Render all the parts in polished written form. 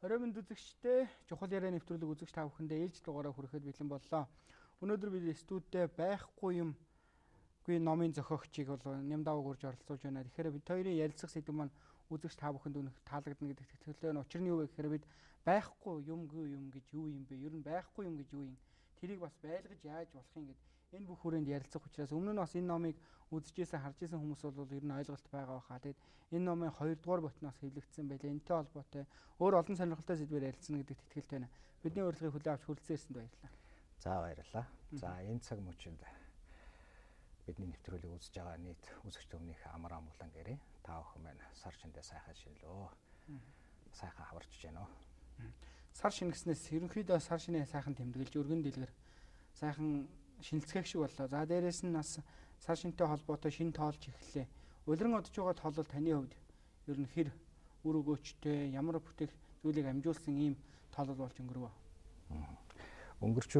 Оройн үзэгчдээ чухал яриа нэвтрүүлэг үзэгч та бүхэндээ ээлж дугаараа хүрэхэд бэлэн боллоо. Өнөөдөр бид студидээ байхгүй юмгүй номын зохиогчийг бол Нямдаавыг урьж оролцуулж байна. Тэгэхээр бид хоёрын ярилцах сэдэв маань үзэгч та бүхэнд үнэх таалагдана гэдэг итгэлтэй байна. Учир нь юу вэ гэхээр бид байхгүй юмгүй юм гэж юу юм бэ? Ер нь байхгүй юм гэж юу юм? Тэрийг бас байлгаж яаж болох юм гэд энэ бүх хүрээнд ярилцах учраас өмнө нь бас энэ номыг үзэжсэн харж исэн хүмүүс бол ер нь ойлголт байгаа баха. Тэгээд энэ номын 2 дугаар ботноос хэвлэгдсэн байлаа. Энэтэй холбоотой өөр олон сонирхолтой сэдвээр ярилцсан гэдэгт итгэлтэй байна. Бидний урилгыг хүлээн авч хүрэлцэн ирсэнд баярлалаа. За баярлалаа. За энэ цаг мөчид бидний нэвтрүүлгийг үзэж байгаа нийт үзэгч төмнийх амар амгалан гэрээ. Та бүхэн маань сар шиндээ сайхан шинэлөө. Сайхан хаварч байна уу? Сар шингэснээс ерөнхийдөө сар шинээ сайхан тэмдэглэж өргөн дэлгэр сайхан шинэлцгээх шиг боллоо. За дээрэс нь бас сар шинтэй холбоотой шин тоолж эхэллээ. Улиран одож байгаа тоолол таны хувьд ер нь хэр үр өгөөчтэй, ямар бүтээх зүйлийг амжуулсан ийм тоолол болж өнгөрөв? Өнгөрч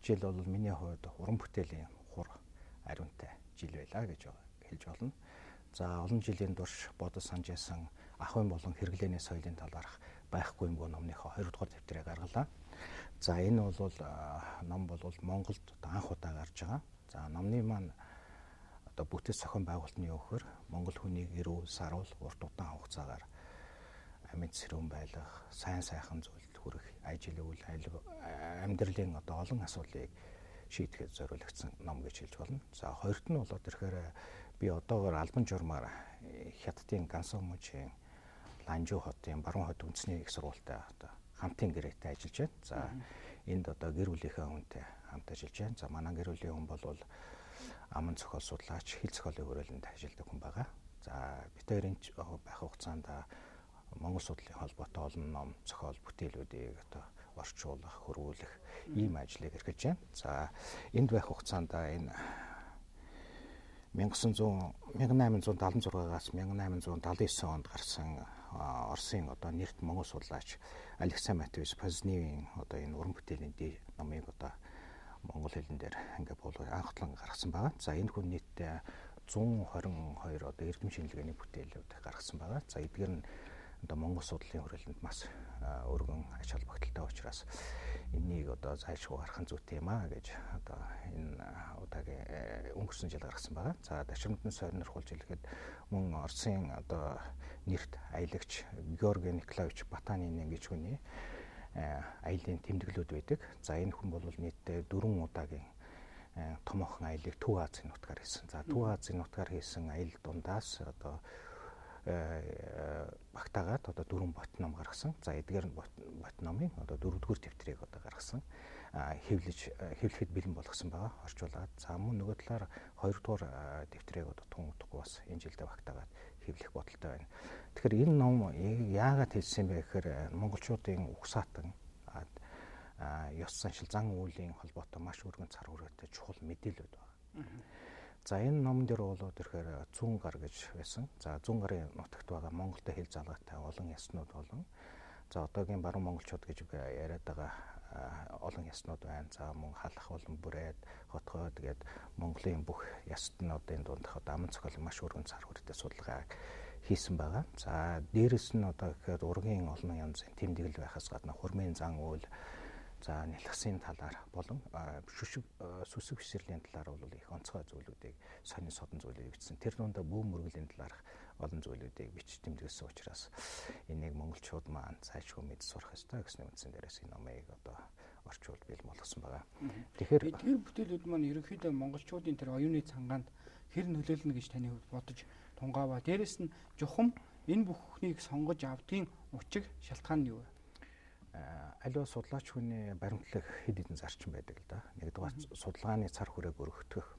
жил бол миний хувьд уран бүтээлийн хур ариунтай жил байлаа гэж хэлж болно. За олон жилийн турш бодож санаж ясан ахуйн болон хэрэглээний соёлын талаарх байхгүй юмгүй номныхоо 2 дугаар дэвтрийг гаргалаа. За энэ бол ном бол Монголд анх удаа гарч байгаа. За номны маань одоо бүтэц зохион байгуулалт нь юу гэхээр Монгол хүнийг эрүүл, саруул, урт удаан хугацаагаар амьд сэрүүн байлгах, сайн сайхан зүйлд хүрэх, ажил үйл, амьдралын одоо олон асуудлыг шийдэхэд зориулагдсан ном гэж хэлж болно. За хоёрт нь болоод ирэхээр би одоогоор албан журмаар Хятадын Гансон мужийн Ланжуу хотын баруун хойд үндэсний их сургуультай одоо хамтын гэрээтэй ажиллаж байна. За энд одоо гэр бүлийнхээ хүнтэй хамт ажиллаж байна. За манай гэр бүлийн хүн бол аман зохиол судлаач, хэл зохиолын хүрээлэнд ажилладаг хүн байгаа. За бид хоёр энд байх хугацаанд Монгол судлалын холбоотой олон ном, зохиол бүтээлүүдийг одоо орчуулах, хөрвүүлэх ийм ажлыг эрхэлж байна. За энд байх хугацаанд энэ 1876-аас 1879 онд гарсан Оросын одоо нэрт монгол судлаач Алексей Матвеевич Позневийн одоо энэ уран бүтээлийн номыг одоо монгол хэлэн дээр ингээ буулгаж анхтлан гаргасан байгаа. За энэ хүн нийтдээ 122 одоо эрдэм шинжилгээний бүтээлүүд гаргасан байгаа. За эдгээр нь одоо монгол судлалын хүрээлэнд маш өргөн ач холбогдолтой учраас энийг одоо зайлшгүй гаргах зүйтэй юм а гэж одоо энэ удаагийн өнгөрсөн жил гаргасан байгаа. За Дашрамдны сонирхолж хэлэхэд мөн Оросын одоо нэрт аялагч Георгий Николаевич Батанин гэж хүний аялын тэмдэглүүд байдаг. За энэ хүн бол нийтдээ 4 удаагийн томоохон аялыг Төв Азийн нутгаар хийсэн. За Төв Азийн нутгаар хийсэн аялал дундаас одоо багтаагаад одоо 4 бот ном гаргасан. За эдгээр бот номын одоо 4-р дэвтрийг одоо гаргасан. Хэвлэхэд бэлэн болгосон байгаа. Орчуулад. За мөн нөгөө талаар 2-р дэвтрийг одоо тун удахгүй бас энэ жилдээ багтаагаад хэвлэх бодолтой байна. Тэгэхээр энэ ном яагаад хэлсэн бэ гэхээр монголчуудын угсаатан ёс заншил зан үйлийн холбоотой маш өргөн цар хүрээтэй чухал мэдээлэлүүд байна. За энэ номон дээр болоод ирэхээр зүүн гар гэж байсан. За зүүн гарын нутагт байгаа Монголтой хэл залгаатай олон яснууд болон за одоогийн баруун монголчууд гэж яриад байгаа олон яснууд байна. За мөн халах болон бүрээд, хотгой тэгээд Монголын бүх ястнуудын дундах одоо аман зохиолын маш өргөн цар хүрээтэй судалгаа хийсэн байгаа. За дээрэс нь одоо гэхээр ургийн олон янзын тэмдэглэл байхаас гадна хурмын зан үйл, за нялхсын талаар болон шүшиг сүсэг бисэрлийн талаар бол их онцгой зүйлүүдийг сонин содон зүйлийг бичсэн. Тэр дундаа бүүн мөргөлийн талаарх олон зүйлүүдийг бичиж тэмдэглэсэн учраас энийг монголчууд маань цаашгүй мэд сурах ёстой гэсэн үндсэн дээрээс энэ номыг одоо орчуулж бэлэн болгосон байгаа. Тэгэхээр эдгээр бүтээлүүд маань ерөнхийдөө монголчуудын тэр оюуны цангаанд хэр нөлөөлнө гэж таны хувьд бодож тунгааваа. Дээрэс нь жухам энэ бүхнийг сонгож авдгийн учиг шалтгаан нь юу вэ? Аливаа судлаач хүний баримтлах хэд хэдэн зарчим байдаг л да. Нэгдүгээр судалгааны цар хүрээг өргөтгөх,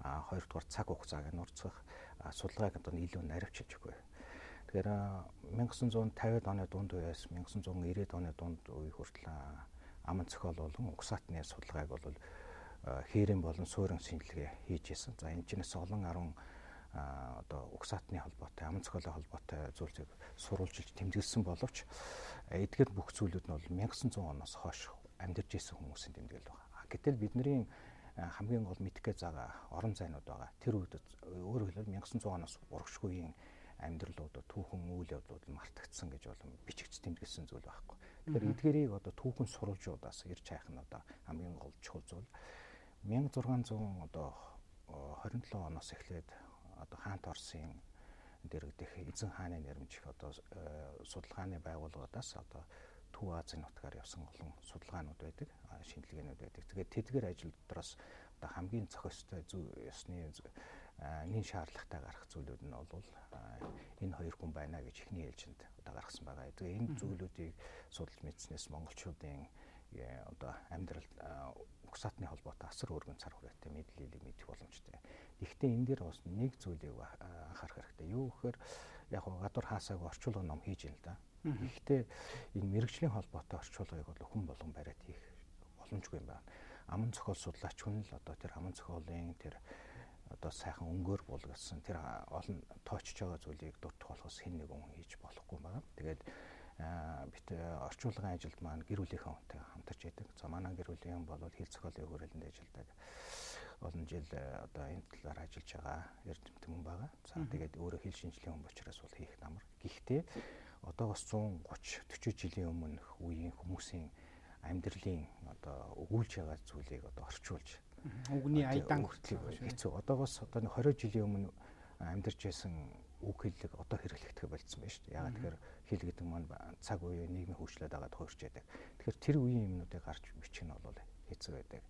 хоёрдугаар цаг хугацааг нурцгах, судалгааг одоо илүү наривчилж өгөх. Тэгэхээр 1950-ад оны дунд үеэс 1990-ад оны дунд үе хүртэл аман зохиол болон угсаатны судалгааг бол хээрэн болон суурин шинжилгээ хийж исэн. За энэ чинээс олон 10 одоо угсаатны холбоотой, аман зохиолын холбоотой зүйлсийг сурвалжилж тэмдэглэсэн боловч эдгээр бүх зүйлүүд нь бол 1900 оноос хойш амьдарч исэн хүмүүсийн тэмдэглэл байна. Гэтэл бидний хамгийн гол мэдэх гэж байгаа орон зайнууд байгаа. Тэр үед өөрөөр хэлбэл 1900 оноос урагшгүй амьдралууд, түүхэн үйл явдлууд нь мартагдсан гэж бол бичигдэж тэмдэглэсэн зүйл байхгүй. Тэгэхээр эдгээрийг одоо түүхэн сурвалжуудаас ирж хайх нь одоо хамгийн гол чухал зүйл. 1600 одоо 27 оноос эхлээд одоо хаант Орсын дэрэгдэх эзэн хааны нэрмжих одоо судалгааны байгууллагуудаас одоо Төв Азийн нутгаар явсан олон судалгаанууд байдаг, шинжилгээнүүд байдаг. Тэгээд тэдгээр ажил дотроос одоо хамгийн зохистой зүй ёсны нэн шаардлагатай гарах зүйлүүд нь бол энэ хоёр хүн байна гэж эхний ээлжинд одоо гаргасан байгаа. Тэгээ энэ зүйлүүдийг судалж мэдснээс монголчуудын одоо амьдрал угсаатны холбоотой асар өргөн цар хүрээтэй мэдээллийг мэдэх боломжтой. Гэхдээ энэ дээр бас нэг зүйлийг анхаарах хэрэгтэй. Юу гэхээр яг гадуур хаасааг орчуулга ном хийж юм л да. Гэхдээ энэ мэрэгжлийн холбоотой орчуулгыг бол хүн болгон бариад хийх боломжгүй юм байна. Аман зохиол судлаач хүн л одоо тэр аман зохиолын тэр одоо сайхан өнгөөр булгасан тэр олон тоочж байгаа зүйлийг дурдах болохоос хэн нэгэн хүн хийж болохгүй байна. Тэгээд бит орчуулгын ажилд маань гэр бүлийнхээ хүнтэй хамтарч яадаг. За манай гэр бүлийн хүн бол хэл зохиолын хүрээлэнд ажилладаг. Олон жил одоо энэ талаар ажиллаж байгаа эрдэмтэн хүн байгаа. За тэгээд өөрөө хэл шинжлэлийн хүн учраас бол хийх намар. Гэхдээ одоогоос 130 40 жилийн өмнөх үеийн хүмүүсийн амьдралын одоо өгүүлж байгаа зүйлийг одоо орчуулж үгний айдаан хүртэл хэцүү. Одоогоос одоо 20 жилийн өмнө амьдарч байсан үг хэллэг одоо хэрэглэгдэхэ болцсон байна шүү дээ. Яагаад тэгэхээр хэл гэдэг маань цаг үеийн нийгмийн хөгжлөд байгаа тохирч яадаг. Тэгэхээр тэр үеийн юмнуудыг гарч бичих нь бол хэцүү байдаг.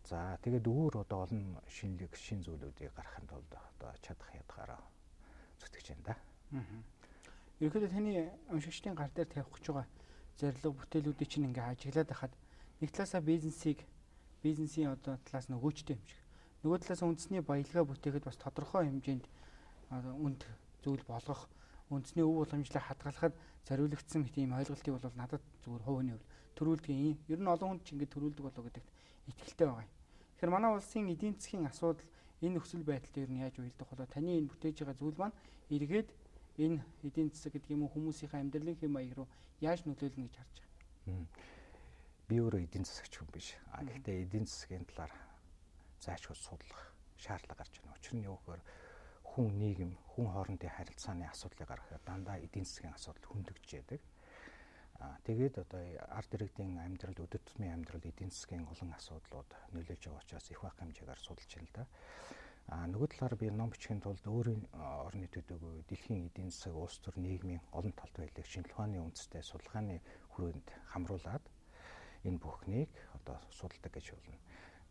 За тэгээд өөр одоо олон шинэлэг шин зүйлүүдийг гаргахын тулд одоо чадах ядгаараа зүтгэж байна да. Ерөнхийдөө таны уншигчдын гар дээр тавих гэж байгаа зорилго бүтээлүүдийг чинь ингээ ажиглаад байхад нэг талаасаа бизнесийн одоо талаас нь өгөөжтэй юм шиг. Нөгөө талаас үндэсний баялгаа бүтээхэд бас тодорхой хэмжээнд үнд зүйл болгох, үндэсний өв уламжлалыг хадгалахад зориулагдсан мэт ийм ойлголтыг бол надад зүгээр хувийн хувьд төрүүлдэг юм. Ер нь олон хүнд ч ингэ төрүүлдэг болоо гэдэгт итгэлтэй байгаа юм. Тэгэхээр манай улсын эдийн засгийн асуудал энэ нөхцөл байдалд ер нь яаж уялдах болоо таны энэ бүтээж байгаа зүйл маань эргээд энэ эдийн засаг гэдэг юм уу хүмүүсийнхээ амьдралын хэм маяг руу яаж нөлөөлнө гэж харж байгаа. Би өөрөө эдийн засагч хүн биш. А гэхдээ эдийн засгийн талаар зайлшгүй судлах шаардлага гарч байна. Учир нь юу гэхээр хүн нийгэм, хүн хоорондын харилцааны асуудлыг гаргахад дандаа эдийн засгийн асуудал хөндөгдөж яадаг. Тэгээд одоо ард иргэдийн амьдрал, өдөр тутмын амьдрал эдийн засгийн олон асуудлууд нөлөөлж байгаа учраас их бага хэмжээгээр судалж байна л да. Нөгөө талаар би ном бичихин тулд өөрийн орны төдийгүй дэлхийн эдийн засаг, улс төр, нийгмийн олон талт байдлыг шинжилгээ ухааны үндэстэй судалгааны хүрээнд хамруулад энэ бүхнийг одоо судалдаг гэж болно.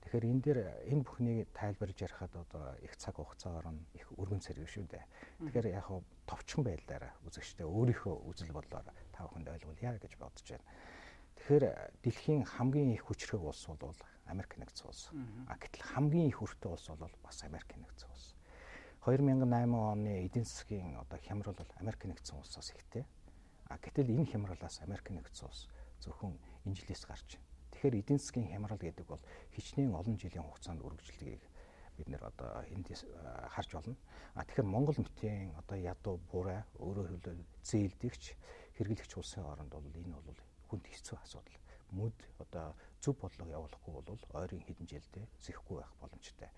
Тэгэхээр энэ дээр энэ бүхнийг тайлбарж ярихад одоо их цаг хугацаа орно, их өргөн цэрэг шүү дээ. Тэгэхээр яг товчхон байдлаараа үзэгчдээ өөрийнхөө үзэл бодлоор та бүхэнд ойлгуулъя гэж бодож байна. Тэгэхээр дэлхийн хамгийн их хүчрхэг улс бол Америк нэгдсэн улс. А гэтэл хамгийн их өртөө улс бол бас Америк нэгдсэн улс. 2008 оны эдийн засгийн одоо хямрал бол Америк нэгдсэн улсаас ихтэй. А гэтэл энэ хямралаас Америк нэгдсэн улс зөвхөн энэ жилээс гарч. Тэгэхээр эдийн засгийн хямрал гэдэг бол хичнээн олон жилийн хугацаанд үргэлжилдгийг бид нэр одоо энд харж байна. А тэгэхээр Монгол мэтийн одоо ядуу бурай өөрөөр хэлбэл зээлдэгч хэрэглэгч улсын оронд бол энэ бол хүнд хэцүү асуудал. Мөд одоо зөв бодлого явуулахгүй бол ойрын хэдэн жилдээ зэхгүй байх боломжтой.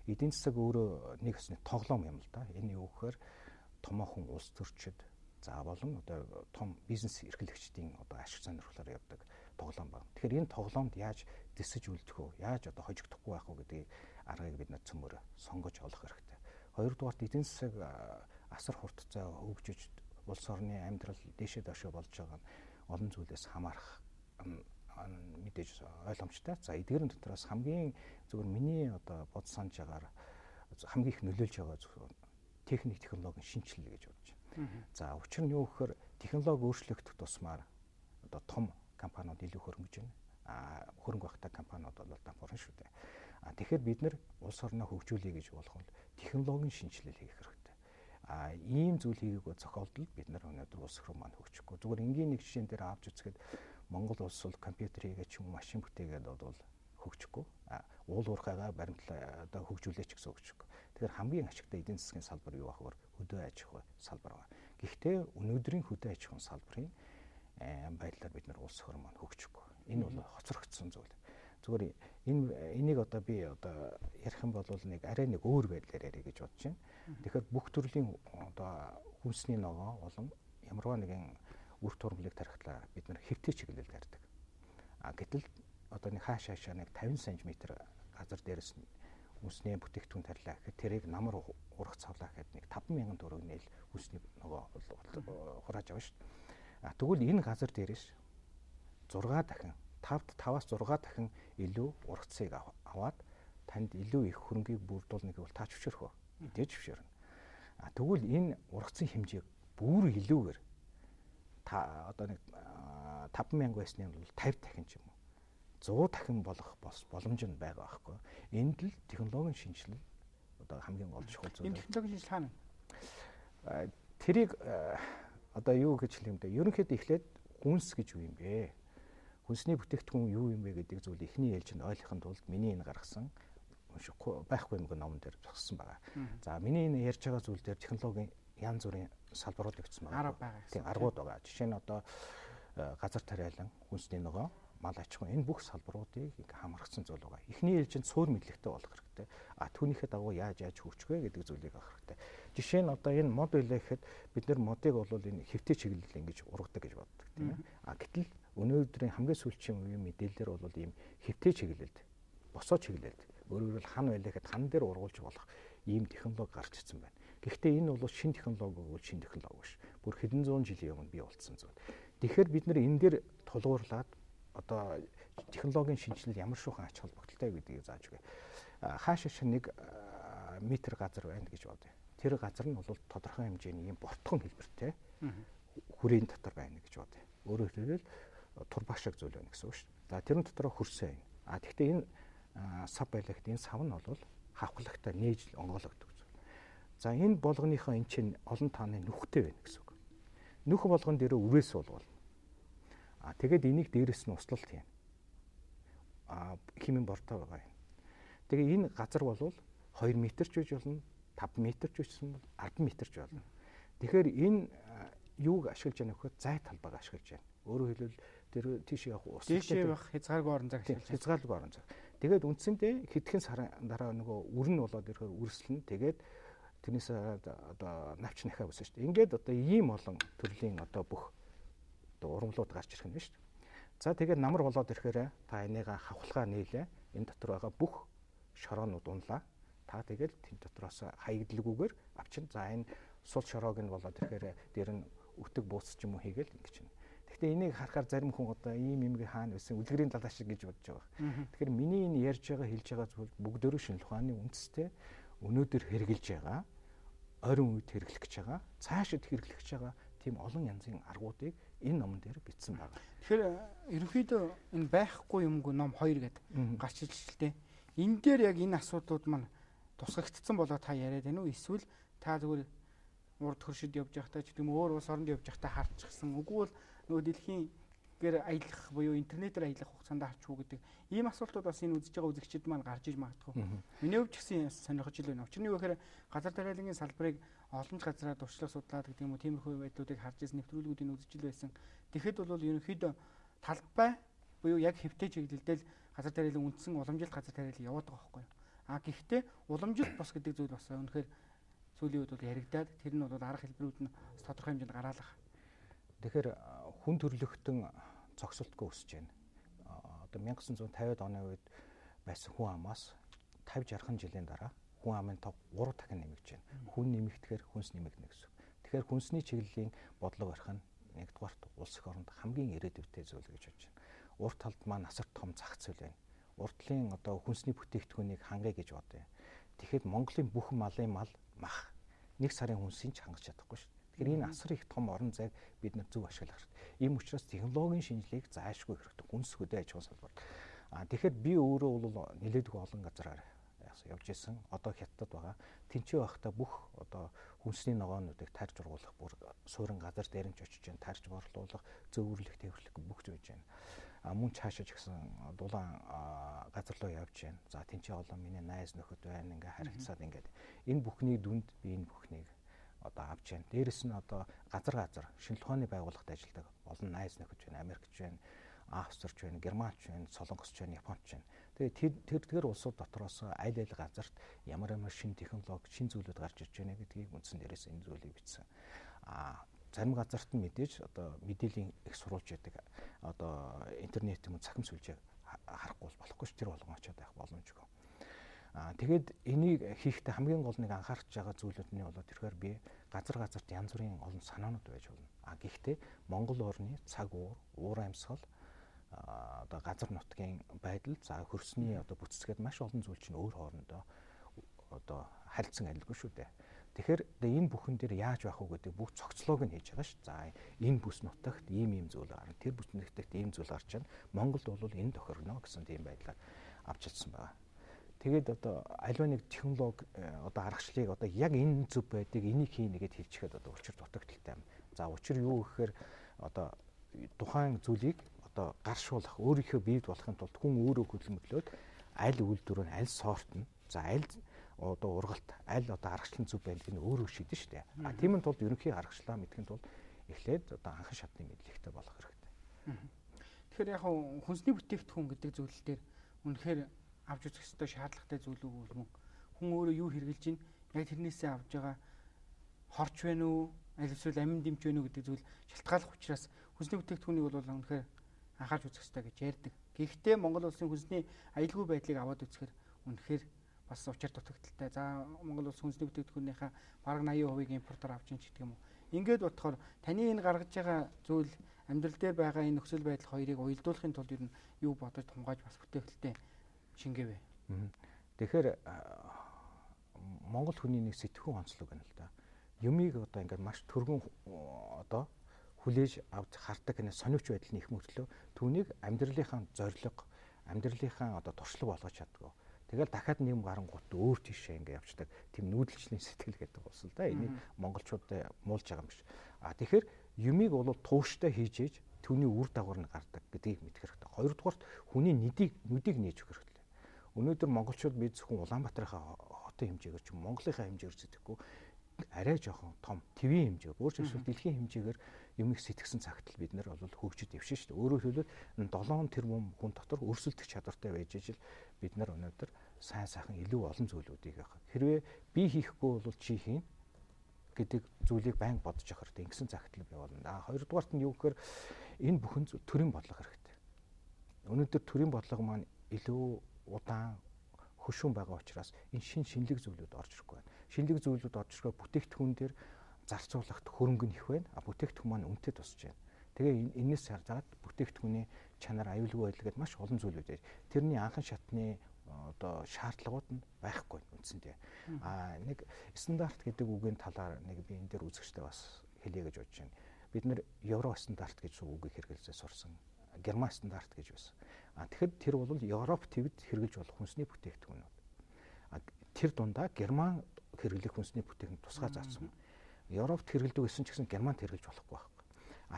Эдийн засаг өөрөө нэг хэсний тоглоом юм л да. Энэ юу гэхээр томоохон улс төрчид за болон одоо том бизнес эрхлэгчдийн одоо ашиг сонирхлоор явдаг тоглоом байна. Тэгэхээр энэ тоглоомд яаж дэсэж үлдэх вэ? Яаж одоо хожигдохгүй байх вэ гэдгийг аргыг бид нар цөмөр сонгож олох хэрэгтэй. Хоёрдугаарт эдийн засаг асар хурдцай хөгжиж улс орны амьдрал дээшээ доошоо болж байгаа нь олон зүйлээс хамаарах мэдээж ойлгомжтой. За эдгээрэн дотроос хамгийн зөвхөн миний одоо бод санаж байгаагаар хамгийн их нөлөөлж байгаа техник технологийн шинэчлэл гэж бодож байна. За учир нь юу гэхээр технологи өөрчлөгдөх тусмаар одоо том компаниуд илүү хөрөнгөж байна. А хөрөнгө багтай компаниуд бол дампуурна шүү дээ. А тэгэхээр бид нар улс орноо хөгжүүлэе гэж болох нь технологийн шинэчлэл хийх хэрэгтэй. А ийм зүйл хийгээгүй зохиолдол бид нар өнөөдөр улс руу маань хөгжихгүй. Зүгээр энгийн нэг жишээн дээр авч үзэхэд Монгол улс бол компьютер хийгээд ч юм уу машин бүтээгээд бол хөгжихгүй. А уул уурхайгаа баримтлаа одоо хөгжүүлээч гэсэн хөгжихгүй. Тэгэхээр хамгийн ашигтай эдийн засгийн салбар юу ах вэ? Хөдөө аж ахуй салбар байна. Гэхдээ өнөөдрийн хөдөө аж ахуйн салбарын байдлаар бид нар улс хөр маань хөгжихгүй. Энэ бол хоцрогдсон зүйл. Зүгээр энийг одоо би одоо ярих юм бол нэг арай нэг өөр байдлаар ярих гэж бодож байна. Тэгэхээр бүх төрлийн одоо Хүнсний ногоо болон ямарваа нэгэн үр туурмлыг тарихлаа бид нар хэвтэй чиглэл тарьдаг. А гэтэл одоо нэг хааш хаашаа нэг 50 см газар дээрээс хүнсний бүтээгдэхүүн тарилаа гэхэд тэрийг намар урах цавлаа гэхэд нэг 5,000 төгрөг нийл хүнсний ногоо хурааж авна шүү дээ. А тэгвэл энэ газар дээрээс 6 дахин 5-аас 6 дахин илүү ургацыг аваад танд илүү их хөрөнгийг бүрдүүлнэ гэвэл та зөвшөөрөх үү? Мэдээж зөвшөөрнө. А тэгвэл энэ ургацын хэмжээг бүр илүүгээр та одоо нэг 5,000 байсны бол 50 дахин ч юм уу 100 дахин болох боломж нь байгаа байхгүй. Энд л технологийн шинжилэл одоо хамгийн гол чухал зүйл. Энэ технологийн шинжилэл хаана вэ? Тэрийг одоо юу гэж хэлэх юм бэ? Ерөнхийдөө эхлээд хүнс гэж юу юм бэ? Хүнсний бүтээгдэхүүн юу юм бэ гэдэг зүйл эхний ээлжинд ойлгохын тулд миний энэ гаргасан уншихгүй байхгүй юм номон дээр зогссон байгаа. За миний энэ ярьж байгаа зүйл дээр технологийн янз бүрийн салбарууд өгсөн байгаа. Арга байгаа. Тийм, аргууд байгаа. Жишээ нь одоо газар тариалан, хүнсний ногоо, мал аж ахуй энэ бүх салбаруудыг ингээ хамрагдсан зүйл байгаа. Эхний ээлжинд суур мэдлэгтэй болох хэрэгтэй. А түүнийхээ дагуу яаж хөгжих вэ гэдэг зүйлийг авах хэрэгтэй. Жишээ нь одоо энэ мод байлаа гэхэд бид нар модыг бол энэ хэвтэй чиглэл ингэж ургадаг гэж боддог тийм ээ. А гэтэл өнөөдрийн хамгийн сүүлчийн үеийн мэдээлэлээр бол ийм хэвтэй чиглэлд, босоо чиглэлд, өөрөөр хэлбэл хан байлаа гэхэд хан дээр ургуулж болох ийм технологи гарч ирсэн байна. Гэхдээ энэ бол шинэ технологи бол шинэ технологи биш. Бүр хэдэн зуун жилийн өмнө бий болсон зүйл. Тэгэхээр бид нар энэ дээр тулгуурлаад одоо технологийн шинжилэл ямар шуухан ач холбогдолтой гэдгийг зааж өгье. Хаашаа нэг метр газар байна гэж бодъё. Тэр газар нь бол тодорхой хэмжээний ийм бортгон хэлбэртэй хүрээний дотор байна гэж бодъё. Өөрөөр хэлбэл турбаа шиг зүйл байна гэсэн үг шүү дээ. За тэрэн дотроо хөрсөө байна. А тэгвэл энэ сав байлаа гэхэд энэ сав нь бол хавхлагтай нээж онгойлогддог зүйл. За энэ болгоныхоо эн чинь олон тааны нүхтэй байна гэсэн үг. Нүх болгон дээрээ үрээс суулгуулна. А тэгээд энийг дээрэс нь услалт хийнэ. А химийн бортой байгаа юм. Тэгээ энэ газар бол 2 м ч байж болно, 5 м ч байсан бол 10 м ч болно. Тэгэхээр энэ юуг ашиглаж яах вэ гэхээр зай талбайг ашиглаж байна. Өөрөөр хэлбэл тэр тийш явах ус дээшээ явах хязгааргүй орон зайг ашиглаж хязгааргүй орон зай. Тэгээд үндсэндээ хэдхэн сарын дараа нөгөө үр нь болоод ирэхээр үрслэн тэгээд тэрнээс одоо навч нахаа өсөн шүү дээ. Ингээд одоо ийм олон төрлийн одоо бүх одоо урамлууд гарч ирэх нь шүү дээ. За тэгээд намар болоод ирэхээр та энийг хавхлага нийлээ. Энэ дотор байгаа бүх шороонууд унлаа. Та тэгэл тэн дотроос хаягдлгүйгээр авчин. За энэ сул шороог нь болоод ирэхээр дээр нь өтөг бууц ч юм уу хийгээл ингэж байна. Гэхдээ энийг харахаар зарим хүн одоо ийм юмгийн хаана байсан үлгэрийн далаа шиг гэж бодож байгаа. Тэгэхээр миний энэ ярьж байгаа хэлж байгаа зүйл бүгдөө шинжлэх ухааны үндэстэй өнөөдөр хэрэгжилж байгаа, ойрын үед хэрэглэх гэж байгаа, цаашид хэрэглэх гэж байгаа тийм олон янзын аргуудыг энэ номон дээр бичсэн байна. Тэгэхээр ерөнхийдөө энэ байхгүй юмгүй ном 2 гэдэг гарч ирж л дээ. Энэ дээр яг энэ асуудлууд маань тусгагдсан болоо та яриад байна уу? Эсвэл та зүгээр урд хөршид явж байхдаа ч гэдэм өөр улс оронд явж байхдаа харчихсан. Үгүй бол нөгөө дэлхийн гэр аялах буюу интернетээр аялах хугацаанд харчих уу гэдэг ийм асуултууд бас энэ үзэж байгаа үзэгчид маань гарч иж магадгүй. Миний хувьд ч гэсэн сонирхож ил байна. Учир нь юу гэхээр газар тариалангийн салбарыг олон ч газараа туршлага судлаад гэдэг юм уу тиймэрхүү байдлуудыг харж ирсэн нэвтрүүлгүүдийг үзэж ил байсан. Тэгэхэд бол ерөнхийдөө талбай буюу яг хэвтэй чиглэлдээ л газар тариалан үндсэн уламжилт газар тариалан яваад байгаа байхгүй юу. А гэхдээ уламжилт бос гэдэг зүйл бас үнэхээр сүүлийн үед бол яригадаад тэр нь бол арга хэлбэрүүд нь тодорхой хэмжээнд гараалах. Тэгэхээр хүн төрөлхтөн зогсолтгүй өсөж байна. Одоо 1950-ад оны үед байсан хүн амаас 50 60 жилийн дараа хүн амын тоо 3 дахин нэмэгдэж байна. Хүн нэмэгдэхээр хүнс нэмэгдэнэ гэсэн. Тэгэхээр хүнсний чиглэлийн бодлого барих нь нэгдүгээрт улс их оронд хамгийн ирээдүйтэй зүйл гэж бодож байна. Урд талд маань асар том зах зээл байна. Урдлын одоо хүнсний бүтээгдэхүүнийг хангая гэж бодъё. Тэгэхэд Монголын бүх малын мал мах нэг сарын хүнсийг ч хангаж чадахгүй шүү дээ. Тэгэхээр энэ асар их том орон зайг бид нар зөв ашиглах хэрэгтэй. Ийм учраас технологийн шинжилгээг заашгүй хэрэгтэй. Хүнс хөдөө аж ахуйн салбарт. А тэгэхээр би өөрөө бол нэлээдгүй олон газараар явж исэн. Одоо Хятадд байгаа. Тэнцээ байхдаа бүх одоо хүнсний ногоонуудыг тарж ургуулах, бүр суурин газар дээр нь ч очиж जैन тарж борлуулах, зөөвөрлөх, тээвэрлэх бүх зүйл байж байна. А мөн цаашаа ч гэсэн дулаан газар руу явж байна. За тэнцээ олон миний найз нөхөд байна. Ингээ харилцаад ингээд энэ бүхний дүнд би энэ бүхнийг одоо авч байна. Дээрэс нь одоо газар шинжлэх ухааны байгууллагад ажилладаг олон найз нөхөд байна. Америкч байна, Австрч байна, Германч байна, Солонгосч байна, Японч байна. Тэгээд тэр улсууд дотроос аль аль газарт ямар ямар шинэ технологи, шинэ зүйлүүд гарч ирж байна гэдгийг үндсэн дээрээс энэ зүйлийг бичсэн. Зарим газарт нь мэдээж одоо мэдээллийн их сурвалж яадаг одоо интернет юм уу цахим сүлжээг харахгүй болохгүй ш, тэр болгон очиод байх боломжгүй. Тэгээд энийг хийхдээ хамгийн гол нэг анхаарч байгаа зүйлүүд нь болоод ирэхээр би газар газарт янз бүрийн олон санаанууд байж болно. Гэхдээ Монгол орны цаг уур, уур амьсгал, одоо газар нутгийн байдал, за хөрсний одоо бүтцгээд маш олон зүйл чинь өөр хоорондоо одоо харилцан адилгүй шүү дээ. Тэгэхээр энэ бүхэн дээр яаж байх вэ гэдэг бүх цогцлоог нь хийж байгаа ш. За энэ бүс нутагт ийм ийм зүйл гарна, тэр бүс нутагт ийм зүйл гарч байна. Монголд бол энэ тохирно гэсэн тийм байдлаар авч чадсан байгаа. Тэгээд одоо аливаа нэг технологи одоо аргачлалыг одоо яг энэ зөв байдгийг энийг хийнэ гэд хэлчихэд одоо учир дутагдaltaй юм. За учир юу гэхээр одоо тухайн зүйлийг одоо гаршуулах, өөрийнхөө биед болохын тулд хүн өөрөө хөдөлмөрлөөд аль үйлдвэр нь, аль сорт нь, за аль одоо ургалт, аль одоо аргачлалын зөв байдгийг нь өөрөө шийдэн шүү дээ. А тийм нь тулд ерөнхий аргачлалаа мэдхийн тулд эхлээд одоо анхан шатны мэдлэгтэй болох хэрэгтэй. Тэгэхээр яг хүнсний бүтээгдэхүүн гэдэг зүйл дээр үнэхээр авч үзэх ёстой шаардлагатай зүйл үг мөн. Хүн өөрөө юу хэрэглэж чинь яг тэрнээсээ авч байгаа хорч байна уу, аль эсвэл амин дэмж байна уу гэдэг зүйл шалтгааллах учраас хүнсний бүтээгдэхүүнийг бол үнэхээр анхаарч үзэх ёстой гэж ярьдаг. Гэхдээ Монгол улсын хүнсний аюулгүй байдлыг аваад үзэхээр үнэхээр бас учир дутагдaltaй. За Монгол улс хүнсний бүтээгдэхүүнийхээ бараг 80%-ийг импортоор авч ин ч гэдэг юм уу. Ингээд бодохоор таны энэ гаргаж байгаа зүйл амьдрал дээр байгаа энэ нөхцөл байдал хоёрыг уялдуулахын тулд ер нь юу бодож тунгааж бас бүтээхэлтэй шингээвэ. Тэгэхээр Монгол хүний нэг сэтгхүүн онцлог байна л да. Юмыг одоо ингээд маш түргэн одоо хүлээж авч хардаг энэ сониуч байдал нь их мөртлөө түүнийг амьдралынхаа зорилго, амьдралынхаа одоо туршлага болгож чаддаг. Тэгэл дахиад нэм гарангуут өөр тийшээ ингэ явцдаг. Тийм нүүдэлчлийн сэтгэл гэдэг болсон л да. Энийг монголчууд муулж байгаа юм биш. Тэгэхээр юмыг бол тууштай хийж ээж түүний үр дагавар нь гардаг гэдгийг мэдэх хэрэгтэй. Хоёрдугаарт хүний нүдийг нээж өгөх хэрэгтэй. Өнөөдөр монголчууд бид зөвхөн Улаанбаатарынхаа хотын хэмжээгээр ч Монголынхаа хэмжээгээр сэтгэхгүй арай жоохон том твийн хэмжээ, өөрөөр хэлбэл дэлхийн хэмжээгээр юмыг сэтгсэн цагт л бид нар бол хөгжиж дэвшин шүү дээ. Өөрөөр хэлбэл 7 тэрбум хүн дотор өрсөлдөх чадвартай байж ижил бид нар өнөөдөр сайн сайхан илүү олон зүйлүүдийг явах. Хэрвээ би хийхгүй бол чи хийн гэдэг зүйлийг байнга бодож явах хэрэгтэй. Ингэсэн цагт л би болно. Хоёрдугаарт нь юу гэхээр энэ бүхэн төрийн бодлого хэрэгтэй. Өнөөдөр төрийн бодлого маань илүү удаан хөшүүн байгаа учраас энэ шинэлэг зүйлүүд орж ирэхгүй байна. Шинэлэг зүйлүүд орж ирэхээр бүтээгдэхүүн дээр зарцуулахт хөрөнгө нь их байна. А бүтээгдэхүүн маань үнэтэй тусч байна. Тэгээ энэс хараад бүтээгдэхүүний чанар, аюулгүй байдал гэдээ маш олон зүйлүүд байж. Тэрний анхан шатны одоо шаардлагууд нь байхгүй үндсэндээ. Нэг стандарт гэдэг үгийн талаар нэг би энэ дээр үзэгчтэй бас хэлье гэж бодож байна. Бид нэр евро стандарт гэж үгийг хэрэглэсээ сурсан. Герман стандарт гэж байсан. Тэгэхээр тэр бол Европ твд хэрэглэж болох хүнсний бүтээгдэхүүнүүд. Тэр дундаа Герман хэрэглэх хүнсний бүтээгдэхүүн тусгай заасан. Европт хэрэглэдэг гэсэн ч гэсэн Германд хэрэглэж болохгүй байхгүй.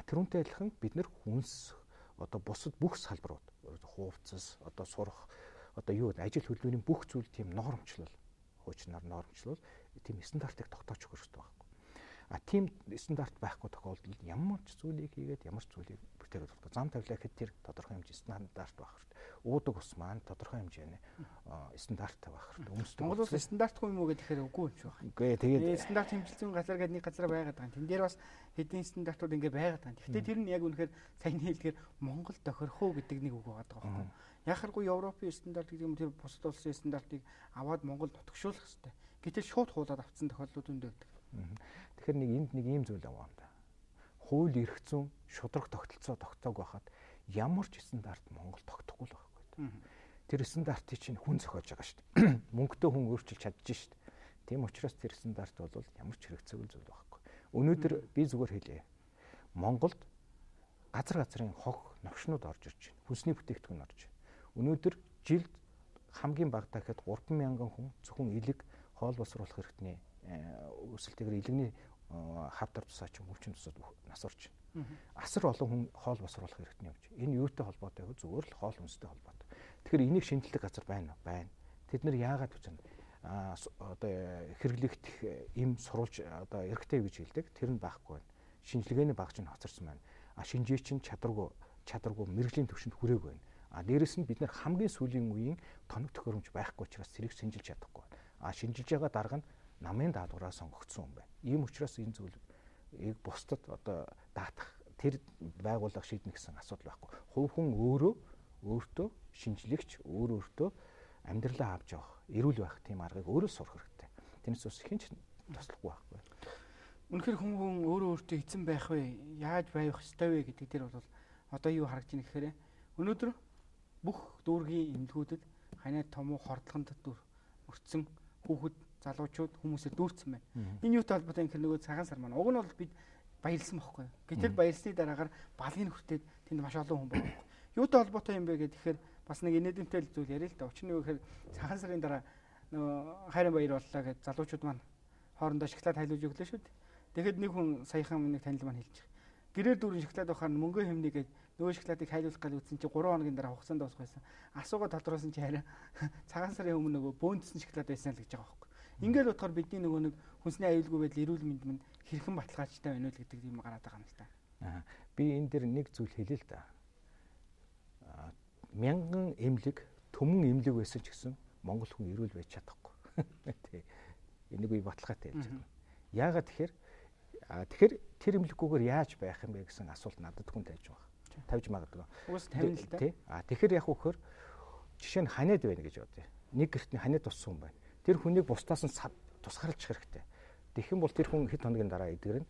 Тэрүүнтэй адилхан бид нэр хүнс одоо бусад бүх салбарууд хувцас, одоо сурах, одоо юу ажил хөдөлмөрийн бүх зүйл тийм нормчлол, хуучнаар нормчлол тийм стандартыг тогтоож өгөх хэрэгтэй байхгүй. Тийм стандарт байхгүй тохиолдолд ямар ч зүйлийг хийгээд ямар ч зүйлийг бүтээгээд болохгүй. Зам тавилаа гэхэд тэр тодорхой хэмжээ стандарт байх хэрэгтэй. Уудаг ус маань тодорхой хэмжээний стандарт байх хэрэгтэй. Өмсдөг. Монгол улс стандартгүй юм уу гэхээр үгүй юм шиг байна. Үгүй тэгээд стандарт хэмжилсэн газар гэдэг нэг газар байгаад байгаа. Тэн дээр бас хэдийн стандартууд ингээ байгаад байгаа. Гэхдээ тэр нь яг үнэхээр саяны хэлдгээр Монгол тохирох уу гэдэг нэг үг байгаа байхгүй. Яхааргүй Европын стандарт гэдэг юм тэр бусад улсын стандартыг аваад Монгол нутагшуулах хэрэгтэй. Гэтэл шууд хуулаад авцсан тохиолдлууд өндөө байдаг. Тэгэхээр нэг энд нэг ийм зүйл аваа юм да. Хууль эрх зүйн шудраг тогтолцоо тогтоог байхад ямар ч стандарт Монгол тогтохгүй л байхгүй. Тэр стандартыг чинь хүн зохиож байгаа шүү дээ. Мөнгөтэй хүн өөрчилж чадж шүү дээ. Тийм учраас тэр стандарт бол ямар ч хэрэгцээгүй зүйл байхгүй. Өнөөдөр би зүгээр хэлье. Монголд газар газрын хог новшнууд орж ирж байна. Хүнсний бүтээгдэхүүн орж байна. Өнөөдөр жилд хамгийн багадаа гэхэд 3000 хүн зөвхөн элэг хоол боловсруулах хэрэгтний өсөлтөөр элэгний хавдар тусаач өвчин тусаад нас орж байна. Асар олон хүн хоол боловсруулах хэрэгтний явж. Энэ юутай холбоотой вэ? Зүгээр л хоол хүнстэй холбоотой. Тэгэхээр энийг шинжилдэг газар байна уу? Байна. Тэд нар яагаад гэж байна? Одоо хэрэглэгдэх эм сурвалж одоо эрхтэй гэж хэлдэг. Тэр нь байхгүй байна. Шинжилгээний багж нь хоцорсон байна. Шинжээ чинь чадваргүй мэрэгжлийн түвшинд хүрээгүй байна. Дээрэс нь бид нар хамгийн сүүлийн үеийн тоног төхөөрөмж байхгүй учраас тэрийг шинжилж чадахгүй байна. Шинжилж байгаа дарга нь намын даалгавраа сонгогдсон юм байна. Ийм учраас энэ зүйл бусдад одоо даатах тэр байгууллага шийднэ гэсэн асуудал байхгүй. Хувь хүн өөрөө өөртөө шинжлэгч, өөртөө амьдралаа авч явах, эрүүл байх тийм аргыг өөрөө сурах хэрэгтэй. Тэрнээс ус хэн ч туслахгүй байхгүй. Үнэхээр хүн өөрөө өөртөө эзэн байх вэ? Яаж байх ёстой вэ гэдэг дээр бол одоо юу харагдаж байна гэхээр өнөөдөр бүх дүүргийн эмнэлгүүдэд ханиад том уу хордлогонд өртсөн хүүхэд, залуучууд хүмүүсээ дүүрсэн байна. Энэ юутай холбоотой юм гэхээр нөгөө цагаан сар маань уг нь бол бид баярлсан бохгүй. Гэтэл баярлсны дараагаар балгийг хүртээд тэнд маш олон хүн байгаа байхгүй. Юутай холбоотой юм бэ гэхээр бас нэг инээдэмтэй л зүйл яриа л да. Учир нь юу гэхээр цагаан сарын дараа нөгөө хайрын баяр боллоо гэж залуучууд маань хоорондоо шоколад хайлуулж өглөө шүү дээ. Тэгэхэд нэг хүн саяхан нэг танил маань хэлж байгаа. Гэрээр дүүрэн шоколад авахаар мөнгөө хэмнэ гэж нөгөө шоколадыг хайлуулах гэж үзсэн чинь 3 хоногийн дараа хугацаанд дуусах байсан. Асуугаа тодруулсан чи харин цагаан сарын өмнө нөгөө бөөнцсөн шоколад байсан л гэж байгаа байхгүй. Ингээл бодохоор бидний нөгөө нэг хүнсний аюулгүй байдал, эрүүл мэнд минь хэрхэн баталгаажтай байна вэ гэдэг юм гараад байгаа юм л та. Аа, би энэ дэр нэг зүйл хэлээ л да. Мянган эмнэлэг, түмэн эмнэлэг байсан ч гэсэн Монгол хүн эрүүл байж чадахгүй. Тий. Энийг би баталгаатай хэлж байна. Яагаад тэгэхээр тэр эмнэлэггүйгээр яаж байх юм бэ гэсэн асуулт надад хүн тавьж байгаа. Тавьж магадгүй. Угаас тавина л да. Тий. А тэгэхээр яг үхээр жишээ нь ханиад байна гэж бодъё. Нэг гэрт нь ханиад туссан хүн байна. Тэр хүнийг бусдаас нь тусгаарлах хэрэгтэй. Тэгэх юм бол тэр хүн хэд хоногийн дараа эдгэрнэ.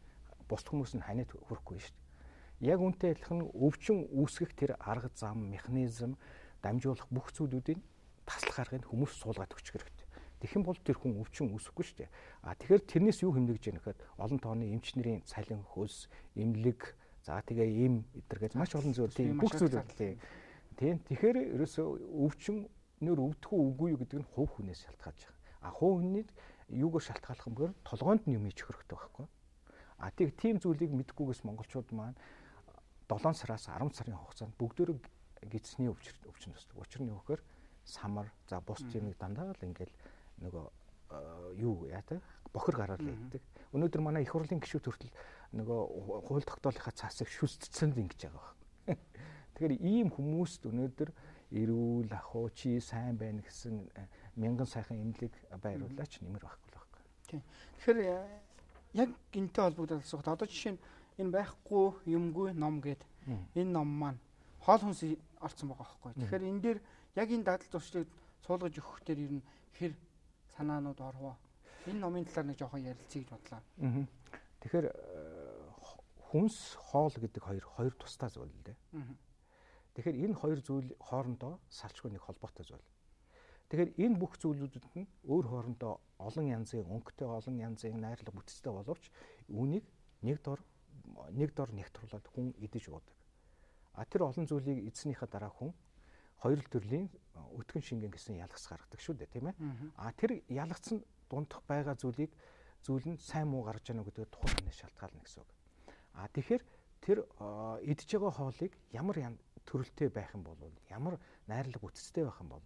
Бусд хүмүүс нь ханиад хүрэхгүй шүү дээ. Яг үнтэй адилхан өвчин үүсгэх тэр арга зам, механизм, дамжуулах бүх зүйлүүдийг таслах аргыг хүмүүс суулгаад өгчих хэрэгтэй. Тэгэх юм бол тэр хүн өвчин үүсэхгүй шүү дээ. А тэгэхээр тэрнээс юу хэмнэгж яах гэхэд олон тооны эмч нарын цалин, хөлс, эмнэлэг, за тэгээ эм эдэр гэж маш олон зүйл тийм бүх зүйл тийм. Тийм. Тэгэхээр ерөөсөө өвчнөр өвдөх үү үгүй юу гэдэг нь хувь хүнээс шалтгаалж байгаа. А хувь хүний юугаар шалтгааллах юм бээр толгоонд нь юм хийж өгөх хэрэгтэй байхгүй. А тэг тийм зүйлийг мэдгүйгээс монголчууд маань 7 сараас 10 сарын хугацаанд бүгдөө гидсний өвчин төсдөг. Учир нь юу гэхээр самар, за бус юмыг дандаа л ингээл нөгөө юу яатай бохир гараар л иддэг. Өнөөдөр манай их хурлын гишүүд хүртэл нөгөө хууль тогтоолынхаа цаасыг шүлцсэн л ингэж байгаа баг. Тэгэхээр ийм хүмүүст өнөөдөр эрүүл ах уу чи сайн байна гэсэн мянган сайхан эмнэлэг байруулаач нэмэр байхгүй л байхгүй. Тийм. Тэгэхээр яг энэтэй холбогдоод асуухад одоо жишээ нь энэ байхгүй юмгүй ном гээд энэ ном маань хоол хүнс орцсон байгаа байхгүй. Тэгэхээр энэ дээр яг энэ дадал зуршлыг суулгаж өгөх дээр ер нь хэр санаанууд орвоо. Энэ номын талаар нэг жоохон ярилцъя гэж бодлоо. Тэгэхээр хүнс хоол гэдэг хоёр тусдаа зүйл л дээ. Тэгэхээр энэ хоёр зүйл хоорондоо салчгүй нэг холбоотой зүйл. Тэгэхээр энэ бүх зүйлүүдэд нь өөр хоорондоо олон янзын өнгөтэй, олон янзын найрлага бүтцтэй боловч үүнийг нэг дор нэгтруулаад хүн идэж уудаг. А тэр олон зүйлийг эзнийхээ дараа хүн хоёр төрлийн өтгөн шингэн гэсэн ялгас гаргадаг шүү дээ, тийм ээ. А тэр ялгацсан дундах байгаа зүйлийг зүйл нь сайн муу гарч яана гэдгээр тухайн хүнээс шалтгаална гэсэн үг. А тэгэхээр тэр идж байгаа хоолыг ямар төрөлтэй байх юм бол, ямар найрлага бүтцтэй байх юм бол,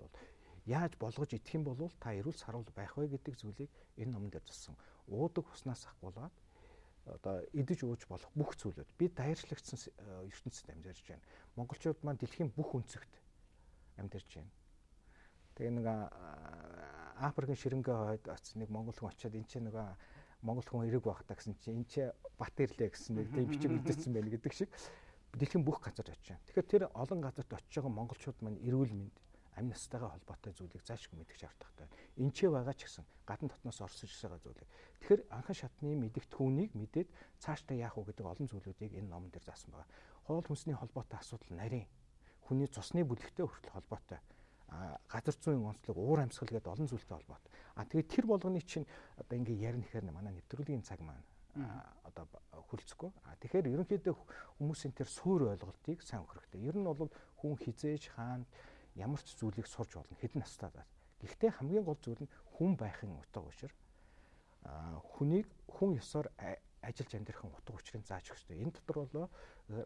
яаж болгож идэх юм бол та эрүүл саруул байх вэ гэдэг зүйлийг энэ номон дээр зассан. Уудаг уснаас ахгуулаад одоо идэж ууж болох бүх зүйлүүд бид даяаршлагдсан ертөнцид амьдарч байна. Монголчууд маань дэлхийн бүх өнцөгт амьдарч байна. Тэгээ нэг Африкийн ширэнгэ хойд очсон нэг монгол хүн очиод энэ чинь нөгөө монгол хүн эрэг байх та гэсэн чинь энэ чи бат ирлээ гэсэн нэг тийм бичиг үлдээсэн байна гэдэг шиг дэлхийн бүх газарт очиж байна. Тэгэхээр тэр олон газарт очиж байгаа монголчууд маань эрүүл мэнд, амь настайгаа холбоотой зүйлийг заашгүй мэдэх шаардлагатай байна. Энд ч байгаа ч гэсэн гадна дотноос орсон байгаа зүйлийг. Тэгэхээр анхан шатны мэдэгдэхүүнийг мэдээд цаашдаа яах вэ гэдэг олон зүйлүүдийг энэ номон дээр заасан байгаа. Хоол хүнсний холбоотой асуудал нарийн хүний цусны бүлэгтэй хүртэл холбоотой. Газар зүйн онцлог, уур амьсгал гэдэг олон зүйлтэй холбоотой. А тэгээд тэр болгоны чинь одоо ингээ ярина гэхээр манай нэвтрүүлгийн цаг маань одоо хүлцэхгүй. А тэгэхээр ерөнхийдөө хүмүүсийн тэр суур ойлголтыг сайн өгөх хэрэгтэй. Ер нь бол хүн хизээж хаана ямар ч зүйлийг сурч болно хэдэн настай. Гэхдээ хамгийн гол зүйл нь хүн байхын утга учир. Хүнийг хүн ёсоор ажиллаж амьдрахын утга учирыг зааж өгөх хэрэгтэй. Энэ дотор бол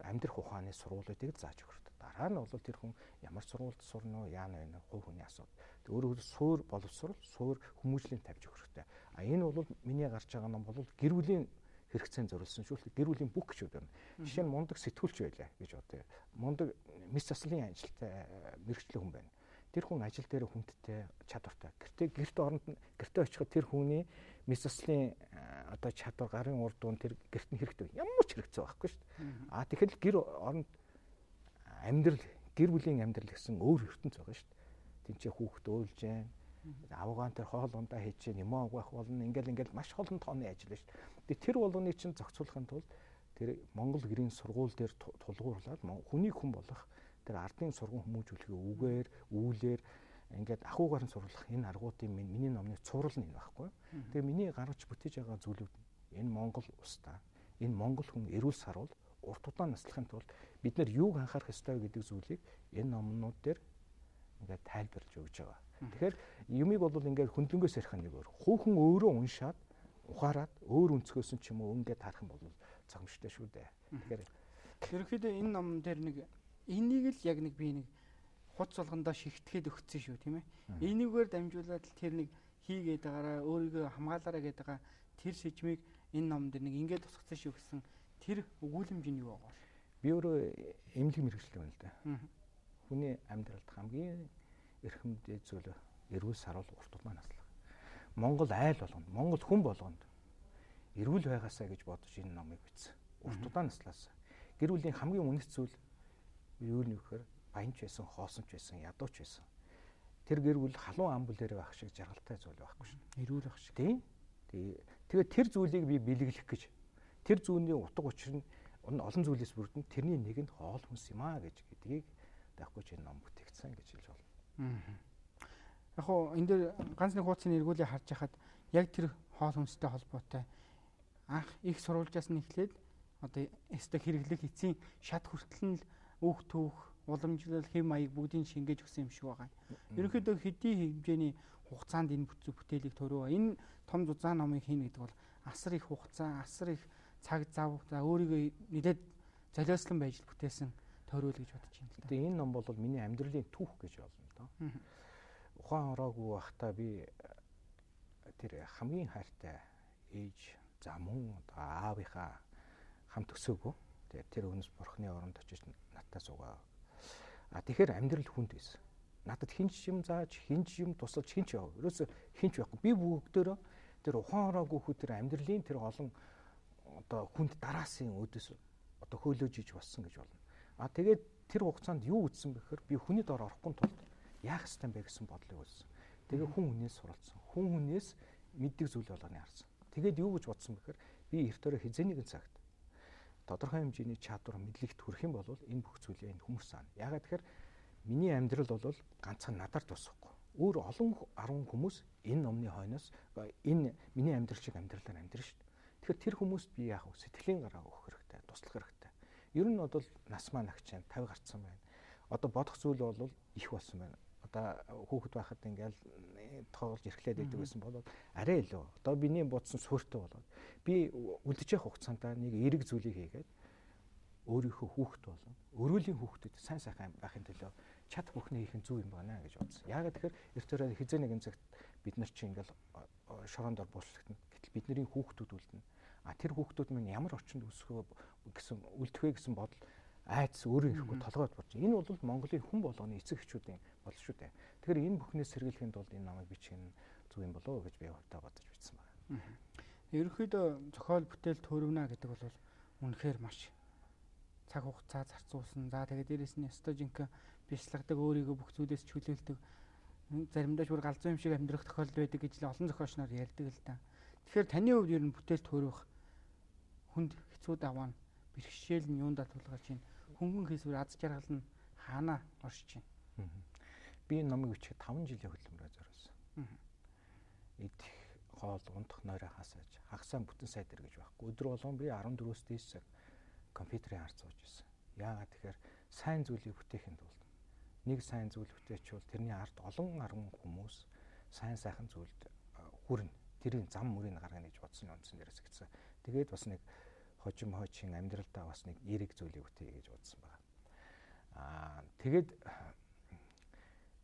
амьдрах ухааны сургуулиудыг зааж өгөх хэрэгтэй. Дараа нь бол тэр хүн ямар сургуульд сурна уу, яана вэ, хувь хүний асуудал. Өөрөөр суур боловсрол, суур хүмүүжлийг тавьж өгөх хэрэгтэй. А энэ бол миний гарч байгаа ном бол гэр бүлийн хэрэгцээнд зориулсан шүү дээ. Гэр бүлийн бүх гишүүд байна. Жишээ нь мундаг сэтгүүлч байлаа гэж бодъё. Мундаг мэс заслын ажилтай мэргэжлийн хүн байна. Тэр хүн ажил дээр хүндтэй, чадвартай. Гэртээ оронд гэртээ очиход тэр хүний мэс заслын одоо чадвар, гарын ур дуун тэр гэрт нь хэрэгтэй. Ямар ч хэрэгцээ байхгүй шүү дээ. А тэгэхээр гэр оронд амьдрал, гэр бүлийн амьдрал гэсэн өөр ертөнц байгаа шүү дээ. Тинчээ хүүхэд өөлж जैन, авгаан тэр хоол ундаа хийж юм угаах болно. Ингээл маш олон тооны ажил шүү дээ. Тэр болгоныг чинь зохицуулахын тулд тэр Монгол гэрийн сургууль дээр тулгуурлаад хүнийг хүн болох тэр ардын сургууль хүмүүжүүлэхийг үгээр, үүлээр ингээд ахуйгаар нь сурлах энэ аргуудын миний номны цуврал нь энэ байхгүй. Тэгээ миний гаргаж бүтээж байгаа зүйлүүд энэ Монгол улсдаа, энэ Монгол хүн эрүүл саруул урт удаан наслахын тулд бид нар юуг анхаарах ёстой гэдэг зүйлийг энэ номнууд дээр ингээд тайлбарлаж өгч байгаа. Тэгэхээр юмыг бол ингээд хөндлөнгөөс ярих нь нэг өөр. Хүүхэн өөрөө уншаад, ухаарад өөр өнцгөөс нь ч юм уу ингээд харах юм бол цагамжтай шүү дээ. Тэгэхээр ерөнхийдөө энэ ном дээр нэг энийг л яг нэг би нэг хуц болгондоо шигтгэхэд өгсөн шүү, тийм ээ. Энийгээр дамжуулаад л тэр нэг хийгээд байгаараа өөрийгөө хамгаалаараа гэдэг байгаа тэр шижмийг энэ ном дээр нэг ингээд тусгацсан шүү гэсэн тэр өгүүлэмж нь юу байгаа вэ? Би өөрөө эмнэлэг мэргэжлээ байна л да. Хүний амьдралд хамгийн эрхэмдээ зүйл эрүүл саруул урт улмаа наслах. Монгол айл болгонд, Монгол хүн болгонд эрүүл байгаасаа гэж бодож энэ номыг бичсэн. Урт удаан наслаасаа. Гэр бүлийн хамгийн үнэт зүйл юу нь гэхээр баянч байсан, хоосонч байсан, ядууч байсан. Тэр гэр бүл халуун ам бүлээр байх шиг жаргалтай зүйл байхгүй шүү. Эрүүл байх шиг. Тийм. Тэгээд тэр зүйлийг би бэлэглэх гэж тэр зүүнний утга учир нь олон зүйлээс бүрдэн тэрний нэг нь хоол хүнс юм аа гэж гэдгийг даахгүй ч энэ ном бүтээгдсэн гэж хэлж болно. Яг хоо энэ дээр ганц нэг хуудсны эргүүлийг харж хахад яг тэр хоол хүнстэй холбоотой анх их сурвалжаас нь эхлээд одоо өстө хэрэглэх эцсийн шат хүртэл нь өөх түүх, уламжлал, хэв маяг бүгдийг шингээж өгсөн юм шиг байгаа. Ерөнхийдөө хэдий хэмжээний хугацаанд энэ бүтээлийг төрөө. Энэ том зузаан номыг хийнэ гэдэг бол асар их хугацаа, асар их цаг зав, за өөрийгөө нэлээд золиослон байж бүтээсэн төрөөл гэж бодож байна л да. Тэгээ энэ ном бол миний амьдралын түүх гэж болно л доо. Ухаан ороогүй байхдаа би тэр хамгийн хайртай ээж, за мөн одоо аавынхаа хамт өсөөгөө. Тэгээд тэр өнөөс бурхны оронд очиж надтай суугаа. А тэгэхээр амьдрал хүнд байсан. Надад хинч юм зааж, хинч юм тусалж, хинч яв. Ерөөсө хинч байхгүй. Би бүгдөө тэр ухаан ороогүй хүү тэр амьдралын тэр олон одоо хүнд дараасын өөдөөс одоо хөөлөөж иж болсон гэж болно. А тэгээд тэр хугацаанд юу үзсэн бэ гэхээр би хүний дор орохгүй тулд яах ёстой юм бэ гэсэн бодлыг үзсэн. Тэгээ хүн хүнээс суралцсан. Хүн хүнээс мэддэг зүйл болгоныг харсан. Тэгээд юу гэж бодсон бэ гэхээр би эрт өрөө хэзээ нэгэн цагт тодорхой хэмжээний чадвар мэдлэгт хүрэх юм бол энэ бүх зүйлээ энэ хүмүүс заана. Яагаад тэгэхээр миний амьдрал бол ганцхан надаар тусахгүй. Өөр олон 10 хүмүүс энэ номны хойноос энэ миний амьдрал шиг амьдралаар амьдрна шүү дээ. Тэгэхээр тэр хүмүүст би яах вэ? Сэтгэлийн гараа өгөх хэрэгтэй, туслах хэрэгтэй. Ер нь бол нас маань агчаан 50 гарцсан байна. Одоо бодох зүйл бол их болсон байна. Одоо хүүхэд байхад ингээл тоглож эрхлээд байдаг байсан бол арай илүү. Одоо миний бодсон суурьтай болоод би үлдэж явах хугацаанд нэг эерэг зүйлийг хийгээд өөрийнхөө хүүхэд болон өрөөлийн хүүхдэд сайн сайхан байхын төлөө чадах бүхний хийх нь зөв юм байна гэж бодсон. Яагаад тэгэхээр эрт өрөө хэзээ нэгэн цагт бид нар чинь ингээл шорон дор буучлагдана. Гэтэл бидний хүүхдүүд үлдэнэ. А тэр хүүхдүүд минь ямар орчинд өсөх вэ гэсэн үлдэх вэ гэсэн бодол айдас өөрөө ирэхгүй толгойд борж. Энэ бол Монголын хүн болгоны эцэг эхчүүдийн бодол шүү дээ. Тэгэхээр энэ бүхнээс сэргийлэхийн тулд энэ номыг бичих нь зөв юм болов уу гэж би хувьдаа бодож бичсэн байна. Ерөнхийдөө зохиол бүтээл төрөвнө гэдэг бол үнэхээр маш цаг хугацаа зарцуулсан. За тэгээд дээрэс нь ёстой жинхэнэ бяцлагдаг, өөрийгөө бүх зүйлээс чөлөөлдөг, заримдаа ч бүр галзуу юм шиг амьдрах тохиолдол байдаг гэж л олон зохиолч нар ярьдаг л да. Тэгэхээр таны хувьд ер нь бүтээл төрөх хүнд хэцүү даваа нь бэрхшээл нь юундаа тулгарч байна? Хөнгөн хийсвэр аз жаргал нь хаана оршиж байна? Би энэ номыг бичихэд 5 жилийн хөдөлмөрөөр зориулсан. Идэх, хоол, унтах, нойроо хасааж, хагасаа бүтэн сайд гэж байхгүй. Өдөр болгон би 14-өөс дээш цаг компьютерийн ард сууж байсан. Яагаад тэгэхээр сайн зүйлийг бүтээхийн тулд нэг сайн зүйл бүтээчвэл тэрний ард олон арван хүмүүс сайн сайхан зүйлд хүрнэ. Тэрийн зам мөрийг гаргана гэж бодсон үндсэн дээрээс гэсэн. Тэгээд бас нэг хожим хойчин амьдралдаа бас нэг эерэг зүйлийг бүтээе гэж бодсон байна. Аа тэгээд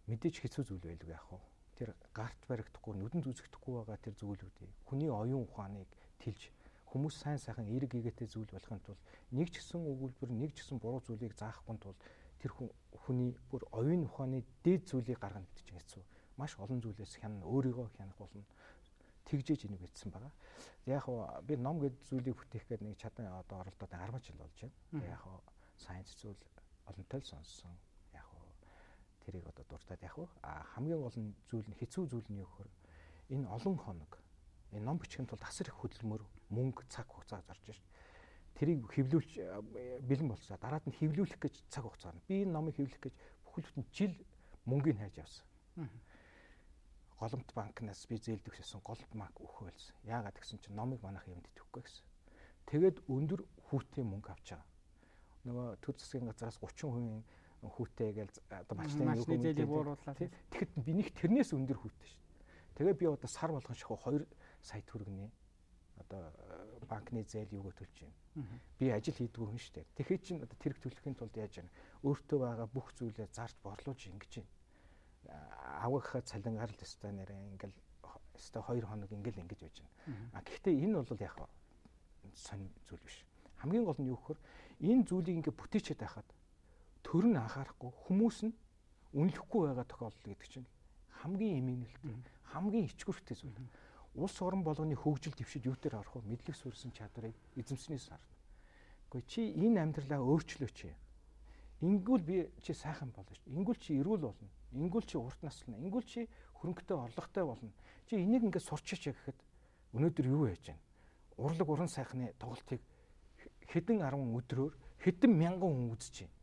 мэдээж хэцүү зүйл байлгүй яах вэ? Тэр гарт баригдахгүй, нүдэнд үзэгдэхгүй байгаа тэр зүйлүүдийг хүний оюун ухааныг тэлж хүмүүс сайн сайхан эерэг игээтэй зүйл болохын тулд нэг ч гэсэн өгүүлбэр, нэг ч гэсэн буруу зүйлийг заахгүй тул Тэр хүний бүр оюун ухааны дээд зүйлийг гаргана гэдэг чинь хэцүү. Маш олон зүйлээс хянана, өөрийгөө хянах болно. Тэгжээж энийг бичсэн байгаа. Яг би ном гэдэг зүйлийг бүтээх гээд нэг чадан одоо оролдоод 10 жил болж байна. Яг сайенс зүйл олонтой л сонссон. Яг тэрийг одоо дуртад яг хамгийн гол нь зүйл нь хэцүү зүйл нь юу гэхээр энэ олон хоног энэ ном бичихин тулд асар их хөдөлмөр, мөнгө, цаг хугацаа зарж шээ. Тэрийг хэвлүүлж бэлэн болцоо. Дараад нь хэвлүүлэх гэж цаг хугацаа. Би энэ номыг хэвлэх гэж бүхэл бүтэн жил мөнгийг хайж явсан. Голомт банкнаас би зээлдэх гэсэн голомт банк өгөх байлсан. Яагаад гэсэн чинь номыг манайх юмд итгэхгүй гэсэн. Тэгээд өндөр хүүтэй мөнгө авч байгаа. Нөгөө төр засгийн газраас 30% хүүтэй гээл одоо малчны зээлийг буурууллаа. Тэгэхэд би нэг тэрнээс өндөр хүүтэй шүү. Тэгээ би одоо сар болгон шахуу 2 сая төгрөгний одоо банкны зээл юугаа төлж байна. Би ажил хийдгүү хүн шүү дээ. Тэгэхээр чин одоо тэрэг төлөхийн тулд яаж яана? Өөртөө байгаа бүх зүйлээ зарж борлуулж ингэж байна. Авгахаа цалингаар л өстой нэрээ ингээл өстой 2 хоног ингээл ингэж байж байна. А гэхдээ энэ бол яг сонь зүйл биш. Хамгийн гол нь юу гэхээр энэ зүйлийг ингээ бүтээчээд байхад төр нь анхаарахгүй хүмүүс нь үнэлэхгүй байгаа тохиолдол гэдэг чинь хамгийн эмгэнэлтэй, хамгийн ичгүүртэй зүйл. Улс орон болгоны хөгжил дэвшид юу дээр орох вэ? Мэдлэг сүрсэн чадварыг эзэмснээс харна. Гэхдээ чи энэ амьдралаа өөрчлөөч. Ингүүл би чи сайхан болно шүү. Ингүүл чи эрүүл болно. Ингүүл чи урт наслна. Ингүүл чи хөрөнгөтэй орлоготой болно. Чи энийг ингээд сурчаач гэхэд өнөөдөр юу яаж байна? Урлаг уран сайхны тоглолтыг хэдэн 10 өдрөөр хэдэн мянган хүн үзэж байна.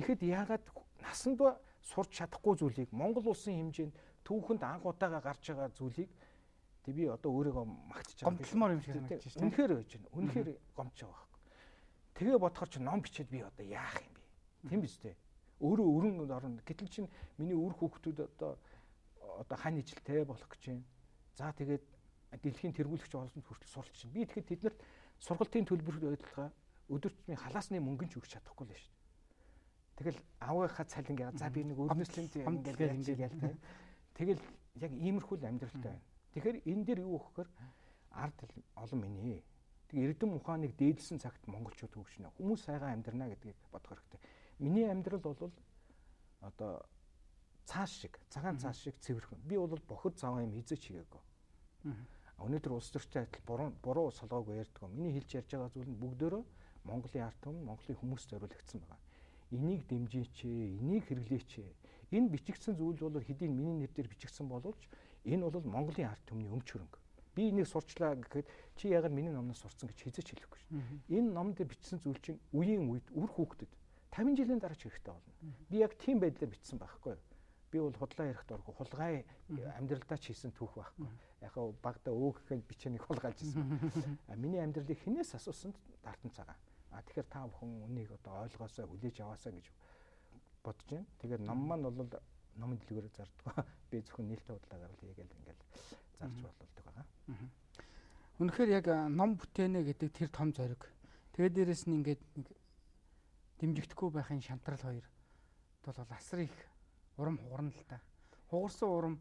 Тэгэхэд яагаад насанд сурч чадахгүй зүйлийг Монгол улсын хэмжээнд түүхэнд анх удаага гарч байгаа зүйлийг тэг би одоо өөрийгөө магтаж байгаа. Гомдлмоор юм шиг санагдаж байна. Үнэхээр байж байна. Үнэхээр гомдож байгаа байхгүй. Тэгээ бодохоор чи ном бичээд би одоо яах юм бэ? Тийм биз дээ. Өөрөө өрн орно. Гэтэл чин миний үр хүүхдүүд одоо хань ижилтэй болох гэж байна. За тэгээд дэлхийн тэргүүлэгч олсонд хүртэл суралц чинь. Би тэгэхэд тэднэрт сургалтын төлбөр байдлага өдөр тутмын халаасны мөнгө ч өгч чадахгүй л шүү дээ. Тэгэл авгийнхаа цалин гээ. За би нэг өрнөслийн ингээл ингээл тэ. Тэгэл яг иймэрхүү л амьдралтай байна. Тэгэхээр энэ дэр юу гэхээр ард олон миний. Тэг эрдэм ухааныг дээдлсэн цагт монголчууд хөгжинэ. Хүмүүс сайхан амьдрна гэдгийг бодох хэрэгтэй. Миний амьдрал бол одоо цаас шиг, цагаан цаас шиг цэвэрхэн. Би бол бохир заван юм хизээч хийгээгүй. Өнөөдөр улс төрчтэй адил буруу солгоогүй ярьдаг. Миний хэлж ярьж байгаа зүйл нь бүгдөө Монголын ард түмэн, Монголын хүмүүст зориулагдсан байгаа. Энийг дэмжээч, энийг хэрэглээч. Энэ бичигдсэн зүйл бол хэдийн миний нэр дээр бичигдсэн боловч энэ бол Монголын ард түмний өмч хөрөнгө. Би энийг сурчлаа гэхэд чи яагаад миний номноос сурцсан гэж хизээч хэлэхгүй шин. Энэ ном дээр бичсэн зүйл чинь үеийн үед үр хүүхдэд 50 жилийн дараа ч хэрэгтэй болно. Би яг тийм байдлаар бичсэн байхгүй. Би бол худлаа ярих дургүй, хулгай амьдралдаа ч хийсэн түүх байхгүй. Яг багада өөх гэхэд бичээнийг хулгайлж ирсэн. Миний амьдралыг хинээс асуусан дартан цагаан. Тэгэхээр та бүхэн үнийг одоо ойлгоосоо хүлээж аваасаа гэж бодож байна. Тэгээд ном маань бол номын дэлгүүрээр зардаг. Би зөвхөн нээлттэй худалдаагаар л хийгээл ингээл зарж бололдог байгаа. Үнэхээр яг ном бүтээнэ гэдэг тэр том зориг. Тэгээд дээрэс нь ингээд нэг дэмжигдэхгүй байхын шантрал хоёр бол асар их урам хугарна л та. Хугарсан урам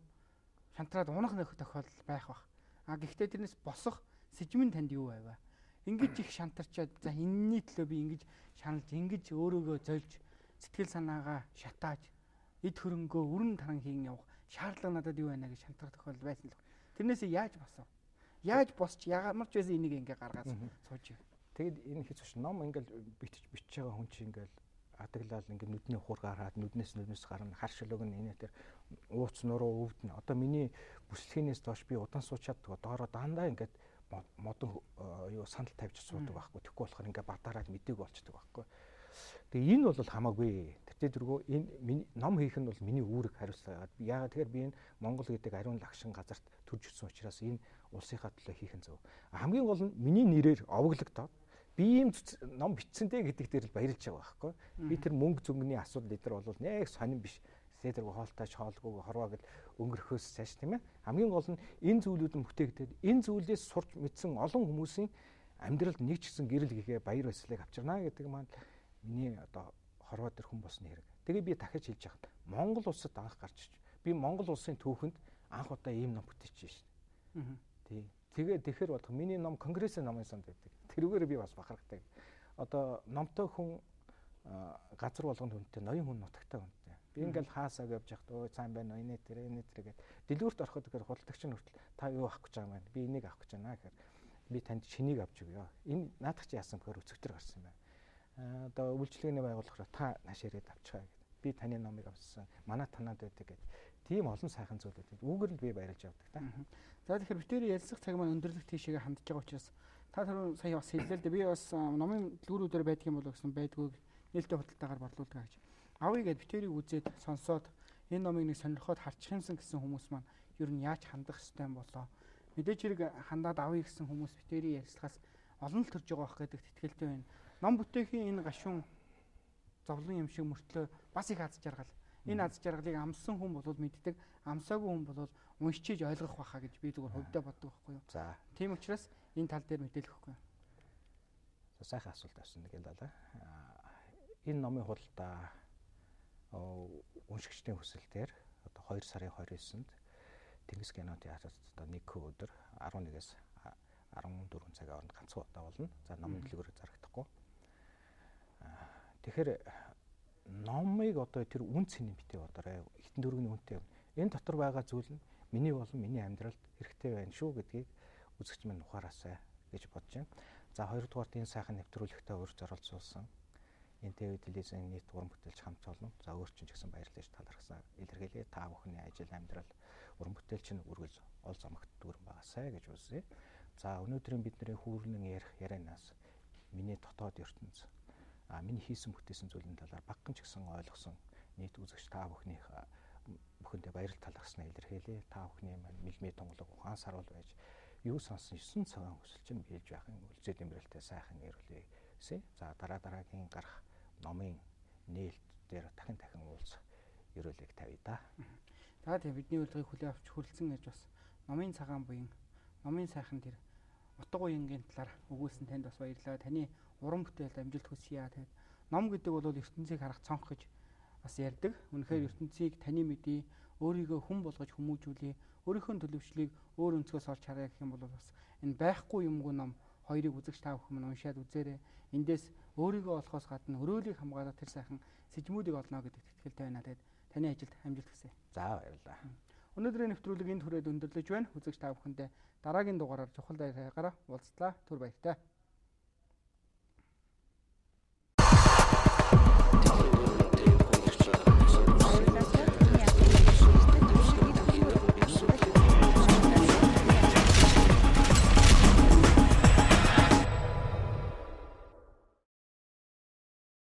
шантраад унах нөх тохиолдол байх бах. А гэхдээ тэрнээс босох сэжмэн танд юу байваа? Ингэж их шантарчаад за энэний төлөө би ингэж шаналж, ингэж өөрөөгөө зольж, сэтгэл санаагаа шатааж, эд хөрөнгөө өрн таран хийн явах шаардлага надад юу байна гэж шантрах тохиолдол байсан л. Тэрнээсээ яаж босов? Яаж босч ямар ч байсан энийг ингээ гаргаад сууж. Тэгэд энэ хэцүү ш. Ном ингээл бичиж байгаа хүн чинь ингээл адаглал ингээ нүдний хур гараад нүднээс гарна, хар шилөг нь энэ тэр ууц нуруу өвдөнө. Одоо миний бүслэхээс доош би удаан сууч чаддгүй. Доороо дандаа ингээд модон юу сандал тавьж суудаг байхгүй. Тэгэхгүй болохоор ингээ бадараад мэдээг болчдөг байхгүй. Тэгээ энэ бол хамаагүй. Тэр дөргөө энэ миний ном хийх нь бол миний үүрэг хариуцлага. Яагаад тэгэхээр би энэ Монгол гэдэг ариун лагшин газарт төрж өссөн учраас энэ улсынхаа төлөө хийх нь зөв. Хамгийн гол нь миний нэрээр овоглогдоод би ийм ном бичсэн дээ гэдэг дээр л баярлж байгаа байхгүй. Би тэр мөнгө зөнгөний асуудал эдэр бол нэг сонин биш. Сэдэргүй хоолтойч хоолгүй хорвоо гэл өнгөрөхөөс цааш тийм ээ. Хамгийн гол нь энэ зүйлүүд нь бүтээгдээд энэ зүйлээс сурч мэдсэн олон хүмүүсийн амьдралд нэг ч гэсэн гэрэл гэхээ баяр баясгалыг авчирна гэдэг маань миний одоо хорвоо дээр хүн болсны хэрэг. Тэгээ би дахиж хэлж яхад Монгол улсад анх гарч ич. Би Монгол улсын түүхэнд анх удаа ийм ном бүтээчихсэн шүү дээ. Тий. Тэгээ тэгэхээр бодох миний ном Конгрессийн номын санд байдаг. Тэрүүгээр би бас бахархдаг. Одоо номтой хүн Газар болгонд хүнтэй, ноён хүн нутагтай хүнтэй. Би ингээл хаасаа явж явахад өө цаан байна уу, инээ тэр инээ тэр гэд дэлгүүрт ороход гэхээр худалдагч нь хүртэл та юу авах гэж байгаа юм бэ? Би энийг авах гэж байна гэхээр би танд шинийг авч өгье. Энэ наадах чи яасан бэхээр өцөгтөр гарсан юм байна. Одоо үйлчлэгээний байгууллагаараа та нааш ирээд авчихаа гэд. Би таны номыг авсан. Манай танаад байдаг гэд. Тийм олон сайхан зүйлүүд. Үүгээр л би баярлж явдаг та. За тэгэхээр битэрийн ярилцах цаг маань өндөрлөх тийшээгээ хандж байгаа учраас та түрүү сая бас хэллээ л дээ. Би бас номын дэлгүүрүүдээр байдаг юм болов гэсэн байдгүй нээлттэй худалдаагаар борлуулдаг гэж. Авъя гэд битэрийг үзээд сонсоод энэ номыг нэг сонирхоод харчих юмсан гэсэн хүмүүс маань ер нь яаж хандах ёстой юм болоо. Мэдээж хэрэг хандаад авъя гэсэн хүмүүс битэрийн ярилцлагаас олон л төрж байгаа байх гэдэгт итгэлтэй байна. Ном бүтээхийн энэ гашуун зовлон юм шиг мөртлөө бас их аз жаргал. Энэ аз жаргалыг амссан хүн бол мэддэг, амсаагүй хүн бол уншиж ойлгох байхаа гэж би зүгээр хувьдаа боддог байхгүй юу. За. Тийм учраас энэ тал дээр мэдээлэх өгөхгүй. За сайхан асуулт авсан нэг л далаа. Энэ номын худалдаа уншигчдын хүсэлтээр одоо 2 сарын 29-нд Тэнгис кино театрт одоо нэг өдөр 11-ээс 14 цагийн хооронд ганцхан удаа болно. За номын дэлгүүрээр зарагдахгүй. Тэгэхээр номыг одоо тэр үн цэний битээ бодоорой. Хитэн дөрвөний үнэтэй. Энэ дотор байгаа зүйл нь миний болон миний амьдралд хэрэгтэй байна шүү гэдгийг үзэгч минь ухаараасай гэж бодож байна. За хоёрдугаарт энэ сайхан нэвтрүүлэгтээ урьж оролцуулсан энэ ТV телевизийн нийт уран бүтээлч хамт олон. За өөр чинь ч гэсэн баярлаж талархсан илэрхийлье. Та бүхний ажил амьдрал уран бүтээлч нь үргэлж ол замагт дүүрэн байгаасай гэж үзье. За өнөөдрийн бидний хүүрлэн ярих ярианаас миний дотоод ертөнц миний хийсэн бүтээсэн зүйлийн талаар багахан ч гэсэн ойлгосон нийт үзэгч та бүхнийх бүхэндээ баярлал талархснаа илэрхийлье. Та бүхний маань мэлмээ тунгалаг ухаан саруул байж юу сонсон 9 цагаан хүсэл чинь биелж байхын үлзээ дэмрэлтэй сайхан эрүүлээ гэсэн. За дараа дараагийн гарах номын нээлт дээр дахин дахин уулзах ерөөлийг тавья да. За тийм бидний урилгыг хүлээн авч хүрэлцэн ирж бас номын цагаан буян, номын сайхан тэр утга уянгийн талаар өгүүлсэн танд бас баярлалаа. Таны уран бүтээлд амжилт хүсье. Тэгээд ном гэдэг бол ертөнцийг харах цонх гэж бас ярьдаг. Үнэхээр ертөнцийг таны мэдээ, өөрийгөө хүн болгож хүмүүжүүлье, өөрийнхөө төлөвчлөлийг өөр өнцгөөс олж харъя гэх юм бол бас энэ байхгүй юмгүй ном хоёрыг үзэгч та бүхэн уншаад үзээрэй. Эндээс өөрийгөө олохоос гадна өрөөлийг хамгаалах тэр сайхан сэжмүүдийг олно гэдэгт итгэлтэй байна. Тэгээд таны ажилд амжилт хүсье. За баярлалаа. Өнөөдрийн нэвтрүүлэг энд хүрээд өндөрлөж байна. Үзэгч та бүхэндээ дараагийн дугаараар чухал дайгаараа уулзлаа. Түр баяртай.